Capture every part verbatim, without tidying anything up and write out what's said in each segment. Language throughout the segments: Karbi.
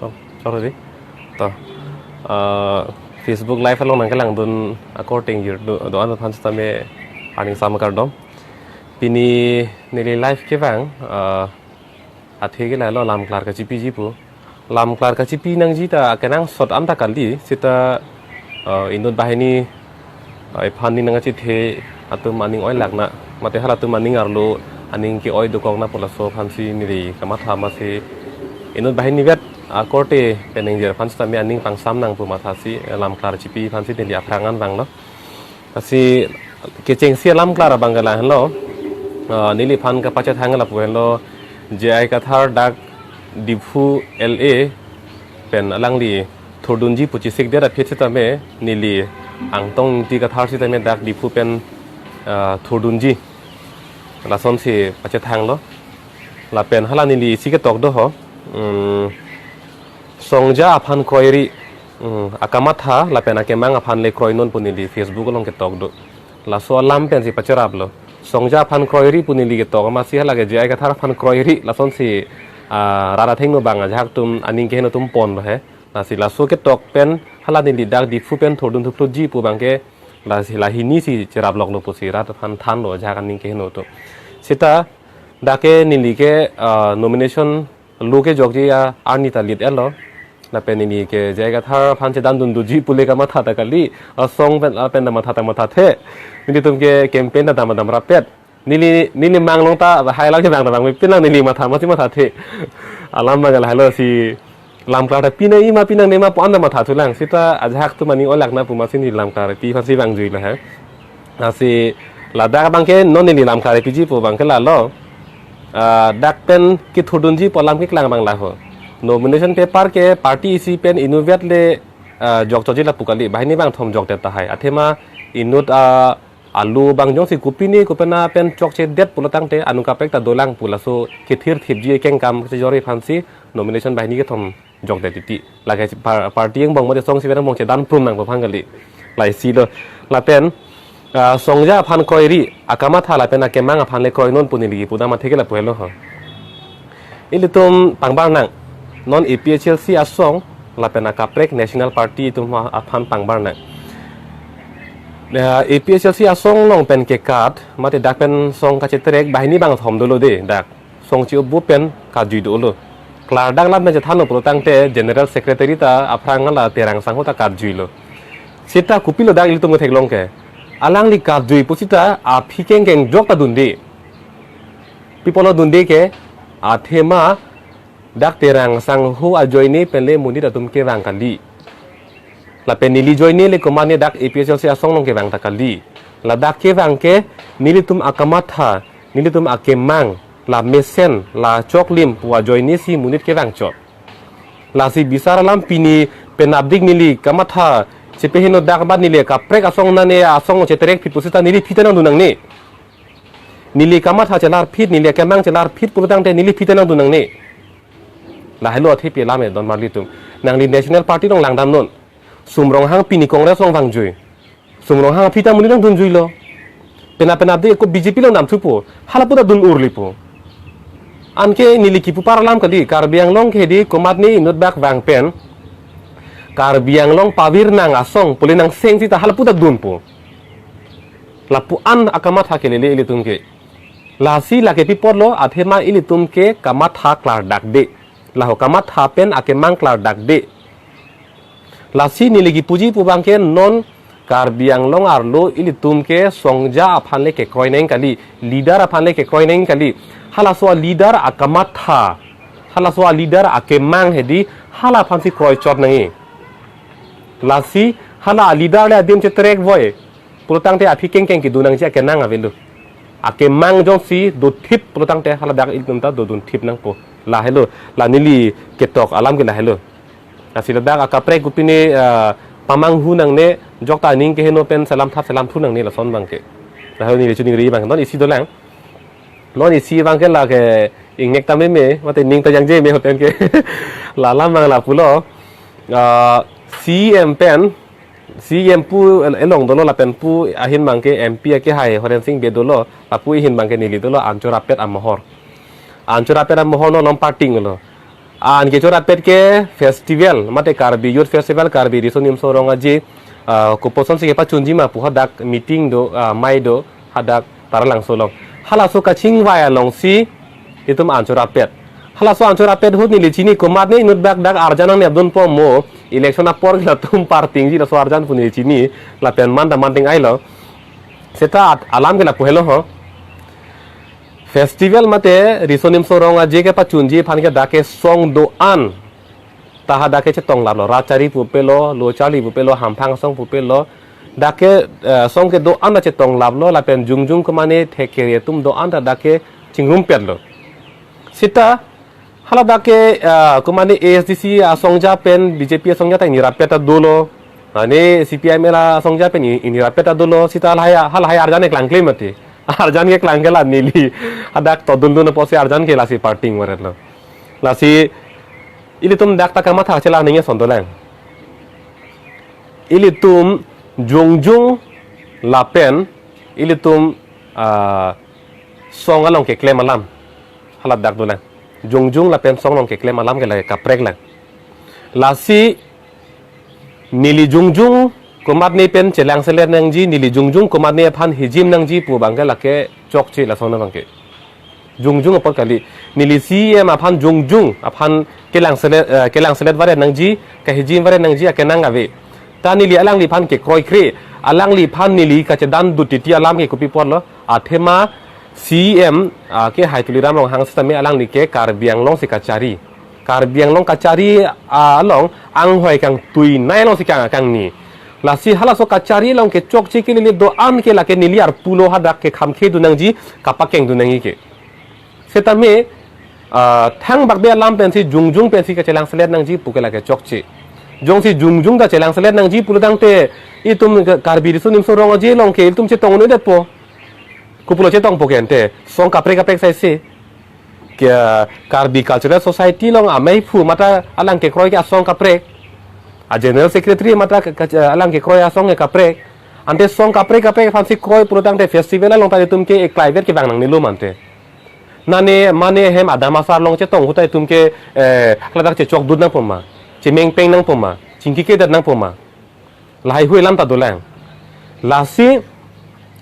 Oh, sorry. To. Ah, Facebook Live along nangkelangdun akorte ingjir do, do-an aphan sitame arni sama kardom. Pini neli live kevang, ah, athe ke lahelo lamklar kachipiji pu. Lamklar kachipi nangji ta kenangsot anta kali, sita, ah, inut banghini, ah, iphan ning nangkachethe atum aning oilakna, mate halatum aning arlo aning ke-oi dokokna pu laso aphansi neli kamatha, masi inut banghini vet akorte pen ingjir aphan sitame aning pangsam nang pu mathasi, eh, lamklar chipi aphansi neli aphrang an vanglo. Lasi kechengsi alamklar abang ke lahenlo. Ah, neliphan kapachethang lapu henlo, J I Kathar dak Diphu L A pen alangli thurdunji pu chesikdet aphi sitame neli Angtong Ingti Kathar sitame dak Diphu pen, ah, thurdunji. Lasonsi pachethanglo. Lapen hala neli isi ketok do ho. Hmm, Songja aphan kroiri, hmm, akamatha lapen akemang aphan le kroinon pu neli Facebook along ketok do. Laso alam pensi pacheraplo. Songja aphan kroiri pu neli ketok, masi hala ke J I Kathar aphan kroiri, lasonsi, ah, rat athengno abang ajahak atum aning keheno atum ponlo he. Lasi laso ketok pen hala neli dak Diphu pen thurdun thuplutji pu abang ke lasi lahinisi cheraploklo pusi rat aphan thanlo ajahak aning keheno atum. Sita dak ke neli ke, ah, nomination lo kejokji arni ta lit-etlo. Lapen neli ke J I Kathar aphan chedandun doji pu le kamatha ta kali. Asong pen, ah, pen ta matha ta mathathe. Nelitum ke campaign ta dam dam rapet. Neli, neli mang along ta hai lang kedang ta bang, pi nang neli matha, masi mathathe. Alam abang ke lahelo, si lamklar ta pi nangji ma pi nangne ma pu anta mathathulang. Sita ajahak atum aning oilakna pu masi neli lamklar pi aphansi vangjuilo he. Lasi ladak abang ke non neli lamklar piji pu abang ke lalo. Ah, dak pen kethurdunji pu alam keklang abang laho. Nomination paper ke party isi pen inutvet le, ah, jokchotji lapu kali. Banghini bangthom jokdet tahai. Athema inut, ah, alo abang jongsi kopine kopina pen chokchedet pulo tangte anung kaprek ta dolang pu laso kethirthipji kengkam kachejor aphansi nomination banghini kethom jokdet titi. Lake par-, party angbong mate song si pen angbong chedan prum nangpo aphan kali. Laisilo. Lapen, ah, Songja aphan kroiri, akamatha lapen akemang aphan le kroinon pu neli kipu dam athe ke lapu helo ho. Ilitum pangbar nang. Non A P H L C asong lapen akaprek National Party atum aphan pangbar nang. Ah, A P H L C asong along pen kekat, mate dak pen song kacheterek banghini bangthom dolo de dak. Song chi-ubu pen katjui dolo. Klardak alam pen chethanlo pulo tangte General Secretary ta aphrang la Terang Sangho ta katjuilo. Sita kopilo dak ilitum ketheklong ke. Alangli katjui pusita aphi kengkeng jok ta dunde. Pi apotlo dunde ke, athema dak Terang Sangho ajoine pen le monit atum kevang kali. Lapen neli joine le komatne dak A P H L C asong along kevang ta kali. Ladak kevang ke nelitum akamatha, nelitum akemang, la mesen, la choklim pu ajoine si monit kevangchot. Lasi bisar alam pini penapdik neli kamatha chepeheno dak amat neli kaprek asong nane asong cheterek phit pusita neli aphi ta nangdun nangne. Neli kamatha chelarphit, neli akemang chelarphit pulo tangte neli aphi ta nangdun nangne. Lahelo athe pi alam e don marlitum. Nangli National Party along langdamnon. Sum Ronghang pini Congress along vangjui. Sum Ronghang aphi ta monit nangdunjuilo. Penap penapdik ako B J P along damthupo. Hala pu ta dun urlipo. Anke neli kipu par alam kali, Karbi Anglong ke di komatne inut bak vang pen Karbi Anglong pavir nang asong pule nang seng sita hala pu ta dunpo. Lapu an akamatha kelele ilitum ke. Lasi lake pi apotlo athema ilitum ke kamatha klardak de. Laho kamatha pen akemang klardak de. Lasi neli kipuji pu abang ke non Karbi Anglong arlo ilitum ke Songja aphan le kekroi nang kali, leader aphan le kekroi nang kali. Halaso a leader akamatha, halaso a leader akemang hedi hala aphansi kroichot nangji. Lasi hala a leader le adim cheterek voi pulo tangte aphi kengkeng kedun nangji akenang avelo. Akemang jongsi dothip pulo tangte hala dak ilitum ta dodunthip nangpo. Lahelo, la neli ketok alam ke lahelo. Lasi ladak akaprek kopine, ah, pamanghu nangne, jokta aning keheno pen selam thap selam thu nangne lason abang ke. Lahelo neli chuningri abang, non isi dolang. Non isi abang ke lake ingnek ta meme, mate ning ta jangje me hoten ke. La alam abang lapulo. Ah, C E M pen, C E M pu el-, elong dolo lapen pu ahin abang ke M P akehai Horen Sing Bey dolo, lapu ahin abang ke neli dolo Anchorapet amohor. Anchorapet amohor non along parting lo. An kechorapet ke festival, mate Karbi Youth Festival, Karbi Riso Nimso Rong Aje, ah, koposon si kepachunji ma pu hadak meeting do, ah, mai do, hadak Taralangso along. Halaso kachingvai alongsi itum an chorapet. Halaso an chorapet ahut neli chini komatne inut bak dak arjan nangnepdunpo mo, election apor ke latum partingji laso arjan pu neli chini, lapen man ta man ting ailo. Seta at-, alam ke lapu helo ho. Festival mate Riso Nimso Rong Aje kepachunji aphan ke dak ke song do-an ta hadak ke chetonglaplo, Rachari pupelo, Locharli pupelo, Hamphang Asong pupelo, dak ke, eh, song kedo-an ta chetonglaplo, lapen jongjong komatne thek kere atum do-an ta dak ke chingrumpetlo. Seta hala dak ke, eh, komatne A S D C asongja pen B J P asongja ta inirapet ta dolo, mane C P I M L asongja pen i-, inirapet ta dolo, seta halahai, halahai arjan keklangkle mati. Arjan keklangkle la neli hadak todundun apotsi arjan ke lasi parting varetlo. Lasi ilitum dak ta kamatha chelang ningje ason dolang. Ilitum jongjong lapen ilitum, ah, song along keklem alam hala dak dolang. Jongjong lapen song along keklem alam ke la kaprek lang. Lasi neli jongjong komatne pen chelangselet nangji, neli jongjong komatne aphan hijim nangji pu abang ke lake chokche, lason abang ke. Jongjong apot kali. Neli C E M aphan jongjong aphan kelangselet, eh, kelangselet varet nangji, kahijim varet nangji akenang ave. Ta neli alangliphan kekroikre, alangliphan neli kachedan dut titi alam ke kopi apotlo. Athema C E M, ah, ke Hai Tuliram Ronghang sitame alangli ke Karbi Anglong si kachari. Karbi Anglong kachari, ah, along anghoi kangtui nai along si kang, kangni. Lasi halaso kachari along ke chokche ke neli do-an ke lake neli arpulo, hadak ke khamkhe dun nangji, kapakeng dun nangji ke. Setame, ah, thangbak be alam pensi jongjong pensi kachelangselet nangji pu ke lake chokche. Jongsi jongjong ta chelangselet nangji pulo tangte itum Karbi Riso Nimso Rong Aje along ke itum chetong un'edetpo. Kopilo chetongpo ke ante, song kaprek kaprek sai se. Ke, Karbi Cultural Society along ameiphu mate alang kekroi ke asong kaprek. A General Secretary mate ke, ke, alang kekroi asong ke kaprek. Ante song kaprek kaprek aphansi kroi pulo tangte festival along ta itum ke eklaivet kevang nangnelo mante. Nane mane hem adam asar along chetong ahut ta itum ke, eh, ladak chechok dut nangpo ma, chemengpeng nangpo ma, chingkikedet nangpo ma. Lahai hui alam ta dolang. Lasi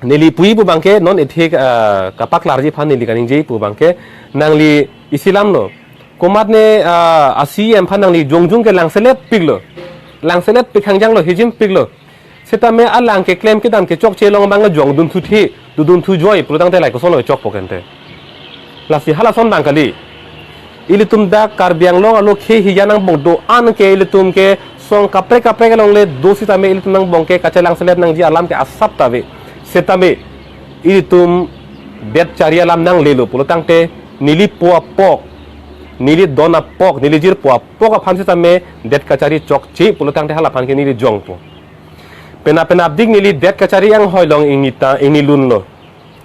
neli puji pu abang ke non ethik, ah, kapaklarji aphan neli kaningje pu abang ke, nangli isi alamlo. Komatne, ah, a C E M aphan nangli jongjong ke langselet piklo. Langselet pik hangjanglo, hijim piklo. Setame alang keklem kedam kechokche along abang jongdun thuthe, dodun thujoi pulo tangte lahai kosonlo chokpo ke ante. Lasi halason abang kali. Ilitum dak Karbi Anglong alo khei hija nangbong do-an ke ilitum ke song kaprek kaprek along le do sitame ilitum nangbong ke kachelangselet nangji alam ke asap ta ave. Setame ilitum det chari alam nanglelo pulo tangte neli po apok, neli don apok, neli jirpo apok aphan sitame det kachari chokche pulo tangte hala aphan ke neli jongpo. Penap penapdik neli det kachari anghoi along ingni ta, ingni lunlo.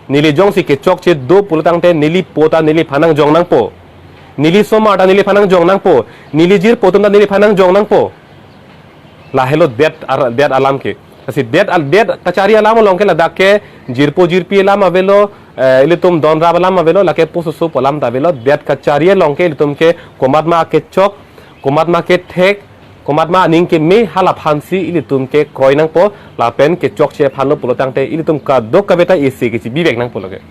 Neli jongsi kechokche do pulo tangte neli po ta neliphan nangjong nangpo. Neli somar ta neliphan nangjong nangpo. Neli jirpo atum ta neliphan nangjong nangpo. Lahelo det ar-, det alam ke. Lasi det al-, det kachari alam along ke ladak ke jirpo jirpi alam avelo, eh, ilitum don rap alam avelo, lake pososo pu alam ta avelo, det kachari along ke ilitum ke komatma kechok, komatma kethek, komatma aning keme hala aphansi ilitum ke kroi nangpo, lapen kechokche aphanlo pulo tangte ilitum kadokave ta isi kechebivek nangpo lake.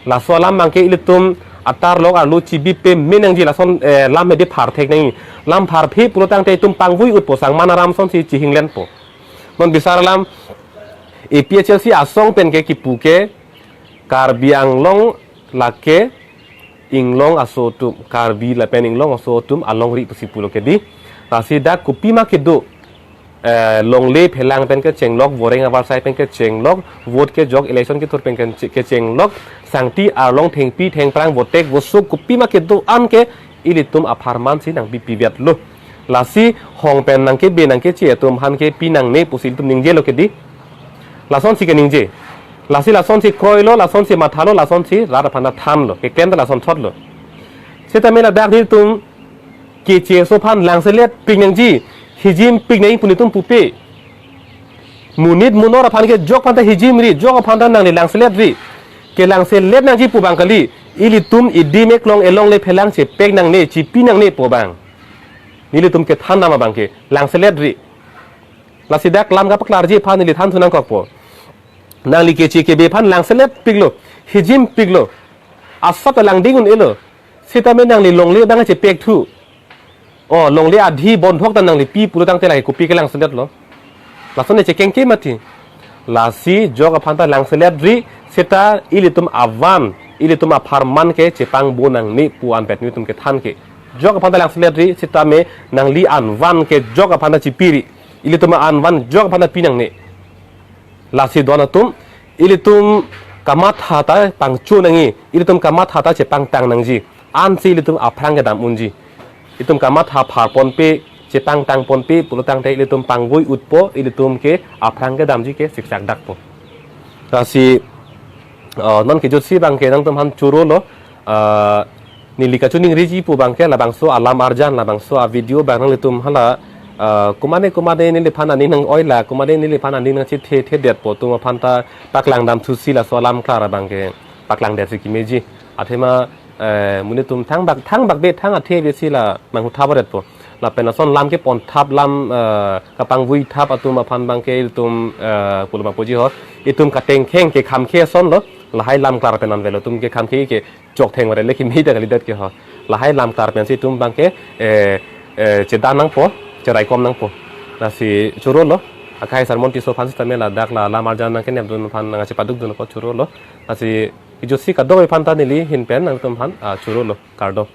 Laso alam abang ke ilitum atar lok arlo chebi pame nangji lason, eh, lam hedi pharthek nangji. Lam pharphe pulo tangte itum pangvui utpo, sang man aram asonsi chihinglenpo. Non bisar alam A P H L C asong pen ke kipu ke Karbi Anglong lake inglong aso atum, Karbi lapen inglong aso atum alongri pusi pulo ke di. Lasi dak kopima kedo, eh, longle phelang pen kechenglok, voreng avarsai pen kechenglok, vote kejok, election kethur pen ke-, kechenglok, sangti arlong thengpi thengphrang votek vosuk kopima kedo-an ke ilitum apharman si nangpipivetlo. Lasi hong pen nangkebe nangkeche atum aphan ke pinangne pusi ilitum ningjelo ke di. Lasonsi keningje. Lasi lasonsi kroilo, lasonsi mathalo, lasonsi rat aphan ta thanlo. Keklem ta lasonthotlo. Setame ladak nelitum keche aso aphan langselet pik nangji, hijim pik nangji pu nelitum pupe. Monit monor aphan ke jok aphan ta hijimri, jok aphan ta nangli langseletri. Kelangselet nangji pu abang kali. Ilitum idim eklong elongle phelang chepek nangne, chipi nangne pu abang nelitum kethan dam abang ke langselet ri. Lasi dak lam kapaklarji aphan neli than thu nangkokpo. Nangli keche kebe aphan langselet piklo, hijim piklo, asap ta langding un-elo. Sitame nangli longle abang chepek thu. O, longle adhi bondhok ta nangli pi pulo tangte lake kopi ke langselet lo. Lason ne chekengke mati. Lasi jok aphan ta langselet ri, seta ilitum avan, ilitum apharman ke chepangbo nangne pu anpet nelitum kethan ke. Jok aphan ta langselet ri, sitame nangli anvan ke jok aphan ta chipi ri. Ilitum anvan jok aphan ta pi nangne. Lasi don atum, ilitum kamatha ta pangcho nangji, ilitum kamatha ta chepangtang nangji, ansi ilitum aphrang kedam unji. Itum kamatha phar ponpe, chepangtang ponpe pulo tangte ilitum pangvoi utpo, ilitum ke aphrang kedamji ke siksak dakpo. Lasi, uh, non kejutsi abang ke nangtum aphan choro lo, uh, neli kachiningriji pu abang ke labangso alam arjan, labangso a-video abang nanglitum hala, uh, kumane kumane neliphan aning nang-oi la, kumane neliphan aning nangchethe thedetpo atum aphan ta paklang dam thusi laso alam klar abang ke paklang detsi kemeji. Athema, eh, monit atum thangbak, thangbak be thang athe besi la manghu thap detpo. Lapen ason lam kepon thap, lam, eh, kapangvoi thap atum aphan abang ke itum, eh, pulo ma puji ho. Itum katengkheng kekhamkhe ason lo, lahai lam klar pen anvelo, itum kekhamkhe ke choktheng vare le keme ta kalidet ke ho. Lahai lam klar pensi itum abang ke, eh, eh, chedan nangpo, cheraikom nangpo. Lasi choro lo, akhai Sermon Tisso aphan sitame ladak la lam arjan nangkenepdun aphan nangchepadukdunpo, choro lo. Lasi kejutsi kadokave aphan ta neli ahin pen nangtum aphan, ah, choro lo, kardom.